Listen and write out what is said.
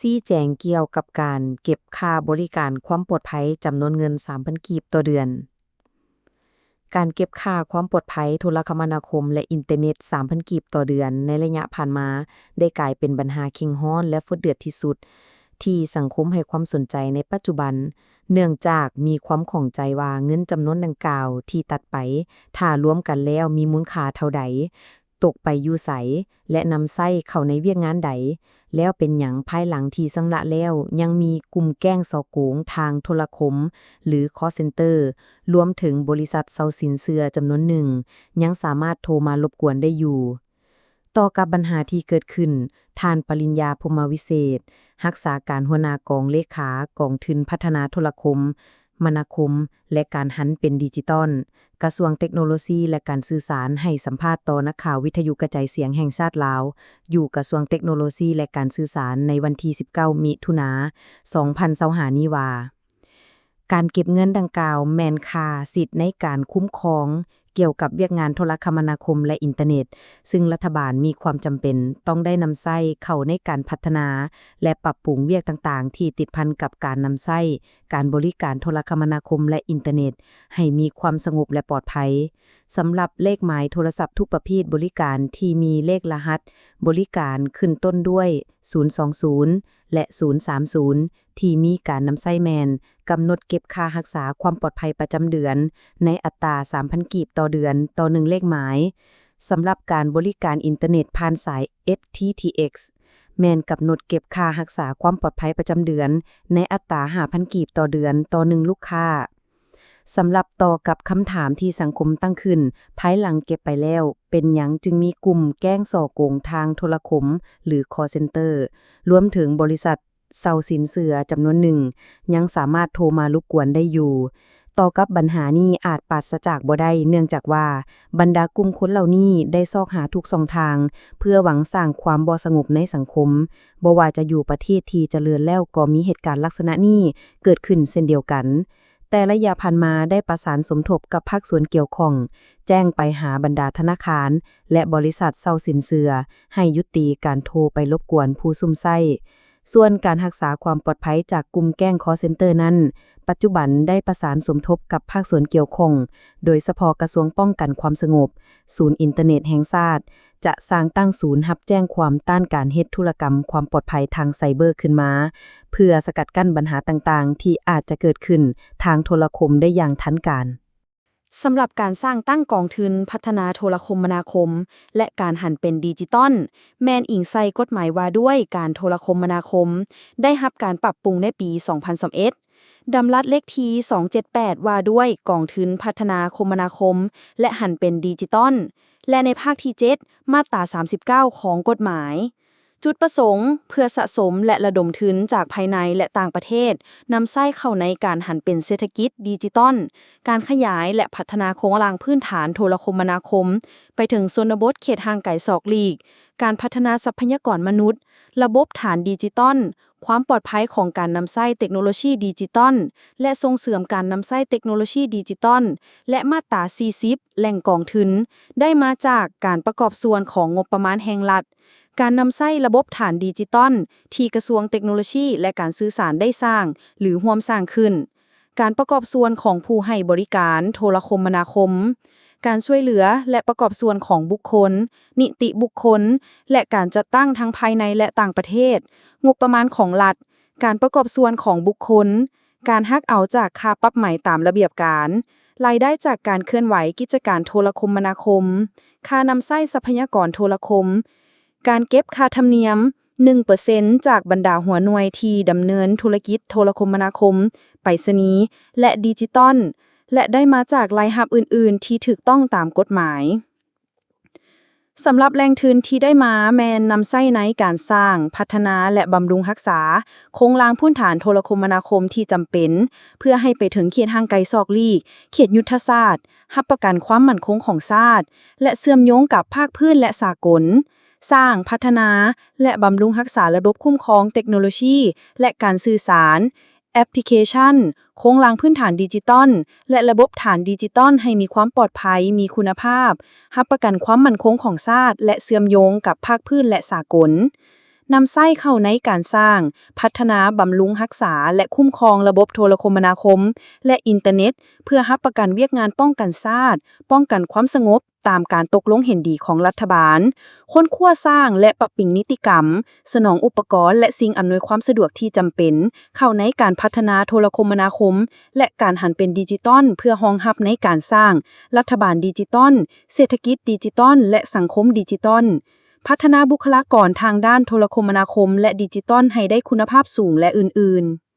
ຊີ້ແຈງກ່ຽວກັບການເກັບຄ່າບໍລິການຄວາມປອດໄພຈຳນວນເງິນສາມພັນກີບຕໍ່ເດືອນ. ການເກັບຄ່າຄວາມປອດໄພໂທລະຄະມະນາຄົມ ແລະ ອິນເຕີເນັດສາມພັນກີບຕໍ່ເດືອນໃນໄລຍະຜ່ານມາ ໄດ້ກາຍເປັນບັນຫາເຄັ່ງຮ້ອນ ແລະ ຟົດເດືອດທີ່ສຸດ ທີ່ສັງຄົມໃຫ້ຄວາມສົນໃຈໃນປັດຈຸບັນ, ເນື່ອງຈາກມີຄວາມຂ້ອງໃຈວ່າເງິນຈຳນວນດັ່ງກ່າວທີ່ຕັດໄປ ຖ້າລວມກັນແລ້ວມີມູນຄ່າເທົ່າໃດ, ຕົກໄປຢູ່ໃສ ແລະ ນຳໃຊ້ເຂົ້າໃນວຽກງານໃດ, ແລ້ວເປັນຫຍັງພາຍຫຼັງທີ່ຊຳລະແລ້ວ ຍັງມີກຸ່ມແກ້ງສໍ້ໂກງທາງໂທລະຄົມ ຫຼື call center ລວມເຖິງບໍລິສັດເຊົ່າສິນເຊື່ອຈຳນວນໜຶ່ງ ຍັງສາມາດໂທມາລົບກວນໄດ້ຢູ່. ຕໍ່ກັບບັນຫາທີ່ເກີດຂຶ້ນ, ທ່ານ ປະລິນຍາ ພົມມະວິເສດ, ຮັກສາການຫົວໜ້າກອງເລຂາກອງທຶນພັດທະນາໂທລະຄົມມະນາຄົມ ແລະ ການຫັນເປັນດິຈິຕອນ, ກະຊວງເຕັກໂນໂລຊີ ແລະ ການສື່ສານ ໃຫ້ສຳພາດຕໍ່ນັກຂ່າວວິທະຍຸກະຈາຍສຽງແຫ່ງຊາດລາວ ຢູ່ກະຊວງເຕັກໂນໂລຊີ ແລະ ການສື່ສານ ໃນວັນທີສິບເກົ້າ ມິຖຸນາ ສອງພັນຊາວຫ້ານີ້ວ່າ, ການເກັບເງິນດັ່ງກ່າວແມ່ນຄ່າສິດໃນການຄຸ້ມຄອງ ກ່ຽວກັບວຽກງານໂທລະຄະມະນາຄົມ ແລະ ອິນເຕີເນັດ, ຊຶ່ງລັດຖະບານມີຄວາມຈຳເປັນຕ້ອງໄດ້ນຳໃຊ້ເຂົ້າໃນການພັດທະນາ ແລະ ປັບປຸງວຽກຕ່າງໆ ທີ່ຕິດພັນກັບການນຳໃຊ້ການບໍລິການໂທລະຄະມະນາຄົມ ແລະ ອິນເຕີເນັດ ໃຫ້ມີຄວາມສະຫງົບ ແລະ ປອດໄພ. ສຳລັບເລກໝາຍໂທລະສັບທຸກປະເພດບໍລິການທີ່ມີເລກລະຫັດບໍລິການຂຶ້ນຕົ້ນດ້ວຍ ສູນສອງສູນ ແລະ ສູນສາມສູນ ທີ່ມີການນຳໃຊ້ແມ່ນກຳນົດເກັບຄ່າຮັກສາຄວາມປອດໄພປະຈຳເດືອນ ໃນອັດຕາສາມພັນກີບຕໍ່ເດືອນຕໍ່ໜຶ່ງເລກໝາຍ. ສຳລັບການບໍລິການອິນເຕີເນັດຜ່ານສາຍ ເອັດທີທີເອັກ ແມ່ນກຳນົດເກັບຄ່າຮັກສາຄວາມປອດໄພປະຈຳເດືອນ ໃນອັດຕາຫ້າພັນກີບຕໍ່ເດືອນຕໍ່ໜຶ່ງລູກຄ້າ. ສຳລັບຕໍ່ກັບຄຳຖາມທີ່ສັງຄົມຕັ້ງຂຶ້ນ ພາຍຫຼັງເກັບໄປແລ້ວ ເປັນຫຍັງຈຶ່ງມີກຸ່ມແກ້ງສໍ້ໂກງທາງໂທລະຄົມ ຫຼື call center ລວມເຖິງບໍລິສັດເຊົ່າສິນເຊື່ອຈຳນວນໜຶ່ງ ຍັງສາມາດໂທມາລົບກວນໄດ້ຢູ່? ຕໍ່ກັບບັນຫານີ້ອາດປາສະຈາກບໍ່ໄດ້ ເນື່ອງຈາກວ່າບັນດາກຸ່ມຄົນເຫຼົ່ານີ້ໄດ້ຊອກຫາທຸກຊ່ອງທາງ ເພື່ອຫວັງສ້າງຄວາມບໍ່ສະຫງົບໃນສັງຄົມ, ບໍ່ວ່າຈະຢູ່ປະເທດທີ່ຈະເລີນແລ້ວກໍມີເຫດການລັກສະນະນີ້ເກີດຂຶ້ນເຊັ່ນດຽວກັນ. ແຕ່ໄລຍະຜ່ານມາໄດ້ປະສານສົມທົບກັບພາກສ່ວນກ່ຽວຂ້ອງ, ແຈ້ງໄປຫາບັນດາທະນາຄານ ແລະ ບໍລິສັດເຊົ່າສິນເຊື່ອ ໃຫ້ຍຸຕິການໂທໄປລົບກວນຜູ້ຊຸມໃຊ້. ສ່ວນການຮັກສາຄວາມປອດໄພຈາກກຸ່ມແກ້ງ call center ນັ້ນ, ປັດຈຸບັນໄດ້ປະສານສົມທົບກັບພາກສ່ວນກ່ຽວຂ້ອງ, ໂດຍສະເພາະກະຊວງປ້ອງກັນຄວາມສະຫງົບ, ສູນອິນເຕີເນັດແຫ່ງຊາດ, ຈະສ້າງຕັ້ງສູນຮັບແຈ້ງຄວາມຕ້ານການເຮັດທຸລະກຳຄວາມປອດໄພທາງໄຊເບີຂຶ້ນມາ, ເພື່ອສະກັດກັ້ນບັນຫາຕ່າງໆ ທີ່ອາດຈະເກີດຂຶ້ນທາງໂທລະຄົມໄດ້ຢ່າງທັນການ. ສຳລັບການສ້າງຕັ້ງກອງທຶນພັດທະນາໂທລະຄົມມະນາຄົມ ແລະ ການຫັນເປັນດິຈິຕອນ ແມ່ນອີງໃສ່ກົດໝາຍວ່າດ້ວຍການໂທລະຄົມມະນາຄົມ ໄດ້ຮັບການປັບປຸງໃນປີສອງພັນຊາວເອັດ, ດຳລັດເລກທີສອງເຈັດແປດ ວ່າດ້ວຍກອງທຶນພັດທະນາຄົມມະນາຄົມ ແລະ ຫັນເປັນດິຈິຕອນ ແລະ ໃນພາກທີເຈັດ ມາດຕາສາມສິບເກົ້າ ຂອງກົດໝາຍ. ຈຸດປະສົງ ເພື່ອສະສົມ ແລະ ລະດົມທຶນຈາກພາຍໃນ ແລະ ຕ່າງປະເທດ ນຳໃຊ້ເຂົ້າໃນການຫັນເປັນເສດຖະກິດດິຈິຕອນ, ການຂະຫຍາຍ ແລະ ພັດທະນາໂຄງລ່າງພື້ນຖານໂທລະຄົມມະນາຄົມ ໄປເຖິງຊົນນະບົດເຂດຫ່າງໄກສອກຫຼີກ, ການພັດທະນາຊັບພະຍາກອນມະນຸດ, ລະບົບຖານດິຈິຕອນ, ຄວາມປອດໄພຂອງການນຳໃຊ້ເຕັກໂນໂລຊີດິຈິຕອນ ແລະ ສົ່ງເສີມການນຳໃຊ້ເຕັກໂນໂລຊີດິຈິຕອນ ແລະ ມາດຕາສີ່ສິບ ແຫຼ່ງກອງທຶນ ໄດ້ມາຈາກການປະກອບສ່ວນຂອງງົບປະມານແຫ່ງລັດ, ການນຳໃຊ້ລະບົບຖານດິຈິຕອນທີ່ກະຊວງເຕັກໂນໂລຊີ ແລະ ການສື່ສານໄດ້ສ້າງ ຫຼື ຮ່ວມສ້າງຂຶ້ນ, ການປະກອບສ່ວນຂອງຜູ້ໃຫ້ບໍລິການໂທລະຄົມມະນາຄົມ, ການຊ່ວຍເຫຼືອ ແລະ ປະກອບສ່ວນຂອງບຸກຄົນ, ນິຕິບຸກຄົນ ແລະ ການຈັດຕັ້ງທັງພາຍໃນ ແລະ ຕ່າງປະເທດ, ງົບປະມານຂອງລັດ, ການປະກອບສ່ວນຂອງບຸກຄົນ, ການຫັກເອົາຈາກຄ່າປັບໃໝຕາມລະບຽບການ, ລາຍໄດ້ຈາກການເຄື່ອນໄຫວກິດຈະການໂທລະຄົມມະນາຄົມ, ຄ່ານຳໃຊ້ຊັບພະຍາກອນໂທລະຄົມ, ການເກັບຄ່າທຳນຽມ ໜຶ່ງເປີເຊັນ ຈາກບັນດາຫົວໜ່ວຍທີ່ດຳເນີນທຸລະກິດໂທລະຄົມມະນາຄົມ, ໄປສະນີ ແລະ ດິຈິຕອນ ແລະ ໄດ້ມາຈາກລາຍຮັບອື່ນໆທີ່ຖືກຕ້ອງຕາມກົດໝາຍ. ສຳລັບແຫຼ່ງທຶນທີ່ໄດ້ມາແມ່ນນຳໃຊ້ໃນການສ້າງ, ພັດທະນາ ແລະ ບຳລຸງຮັກສາໂຄງລ່າງພື້ນຖານໂທລະຄົມມະນາຄົມທີ່ຈຳເປັນ ເພື່ອໃຫ້ໄປເຖິງເຂດຫ່າງໄກສອກຫຼີກ, ເຂດຍຸດທະສາດ, ຮັບປະກັນຄວາມໝັ້ນຄົງຂອງຊາດ ແລະ ເຊື່ອມໂຍງກັບພາກພື້ນ ແລະ ສາກົນ, ສ້າງ, ພັດທະນາ ແລະ ບຳລຸງຮັກສາລະບົບຄຸ້ມຄອງເຕັກໂນໂລຊີ ແລະ ການສື່ສານ, ແອັບພລິເຄຊັນ, ໂຄງລ່າງພື້ນຖານດິຈິຕອນ ແລະ ລະບົບຖານດິຈິຕອນໃຫ້ມີຄວາມປອດໄພ, ມີຄຸນນະພາບ, ຮັບປະກັນຄວາມໝັ້ນຄົງຂອງຊາດ ແລະ ເຊື່ອມໂຍງກັບພາກພື້ນ ແລະ ສາກົນ. ນຳໃຊ້ເຂົ້າໃນການສ້າງ, ພັດທະນາ, ບຳລຸງຮັກສາ ແລະ ຄຸ້ມຄອງລະບົບໂທລະຄົມມະນາຄົມ ແລະ ອິນເຕີເນັດ ເພື່ອຮັບປະກັນວຽກງານປ້ອງກັນຊາດ, ປ້ອງກັນຄວາມສະຫງົບ ຕາມການຕົກລົງເຫັນດີຂອງລັດຖະບານ, ຄົ້ນຄວ້າສ້າງ ແລະ ປັບປຸງນິຕິກຳ, ສະໜອງອຸປະກອນ ແລະ ສິ່ງອຳນວຍຄວາມສະດວກທີ່ຈຳເປັນ ເຂົ້າໃນການພັດທະນາໂທລະຄົມມະນາຄົມ ແລະ ການຫັນເປັນດິຈິຕອນ ເພື່ອຮອງຮັບໃນການສ້າງລັດຖະບານດິຈິຕອນ, ເສດຖະກິດດິຈິຕອນ ແລະ ສັງຄົມດິຈິຕອນ, ພັດທະນາບຸກຄະລາກອນທາງດ້ານໂທລະຄົມມະນາຄົມ ແລະ ດິຈິຕອນໃຫ້ໄດ້ຄຸນນະພາບສູງ ແລະ ອື່ນໆ.